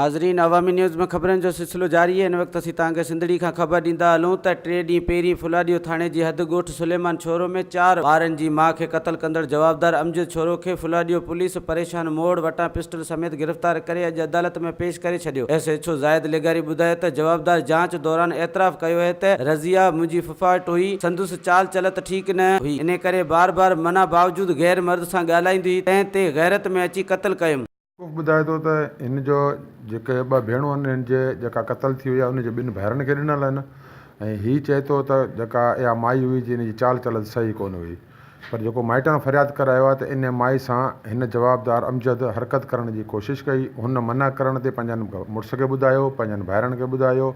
ناظرين عوامي نيوز ۾ خبرن جو سلسلو جاري آهي هن وقت اسين توهان کي سنڌڙي کان خبر ڏيندا هلون ته ٽي ڏينهن پهرين ڦلاڏيو ٿاڻي جي حد ڳوٺ سليمان ڇورو ۾ چار ٻارن جي ماء کي قتل ڪندڙ جوابدار امجد ڇورو کي ڦلاڏيو پوليس پريشان موڙ وٽان پسٽل سميت گرفتار ڪري اڄ عدالت ۾ پيش ڪري ڇڏيو. ايس ايڇ او زاهد لغاري ٻڌايو ته جوابدار جاچ دوران اعتراف ڪيو آهي ته رضيه منهنجي ڦڦاٽ هئي سندس چال چلت ٺيڪ نه هئي انهي ڪري بار بار منع باوجود غير مرد سان ڳالهائيندي هئي تنهن تي غيرت ۾ اچي قتل ڪيم. موقف ٻڌائي ٿو ته هن جو جيڪي ٻه ڀيڻون آهن هن جي جيڪا قتل ٿي وئي آهي ان جي ٻن ڀائرن کي ڏنل آهن ۽ هي چئي ٿو ته جيڪا اها مائي هئي جي هن جي چال چلت صحيح ڪونه هئي پر جيڪو مائٽن فرياد ڪرايو آهي ته ان مائي سان هن جوابدار امجد حرڪت ڪرڻ جي ڪوشش ڪئي هن منع ڪرڻ تي پنهنجن مڙس کي ٻڌايو پنهنجن ڀائرن کي ٻڌايو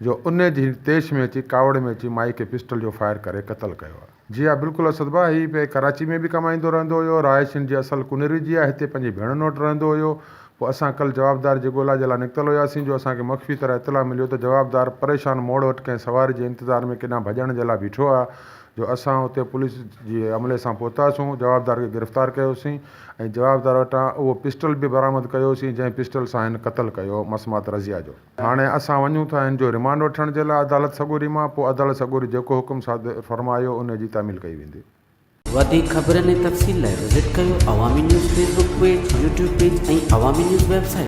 جو ان جي طيش ۾ اچي ڪاوڙ ۾ اچي مائي کي پسٽل جو فائر ڪري قتل ڪيو آهي. جي ها بلڪل اسد ڀاء هي پي ڪراچي ۾ به ڪمائيندو رهندو هيو رهائش هن جي اصل ڪنري جي آهي هتي پنهنجي ڀيڻن وٽ رهندو هيو پوء اسان ڪل جوابدار جي ڳولا جي لاء نڪتل هياسين جو اسان کي مخفي طرح اطلاع مليو ته جوابدار پريشان موڙ وٽ ڪنهن سواري جي انتظار ۾ ڪيڏانهن ڀڄڻ جي لاء بيٺو آهي جو اسان اتي پوليس جي عملي سان پهتاسون جوابدار کي گرفتار ڪيوسين ۽ جوابدار وٽان اهو پسٽل به برآمد ڪيوسين جنهن پسٽل سان هن قتل ڪيو مسمات رضيه جو. هاڻي اسان وڃون ٿا هن جو رمانڊ وٺڻ جي لاء عدالت سڳوري مان، پوء عدالت سڳوري جيڪو حڪم صادر فرمايو ان جي تعميل ڪئي ويندي. وڌيڪ خبرن ۽ تفصيل لاء وزٽ ڪيو Awami news Facebook page, YouTube page ۽ Awami news website.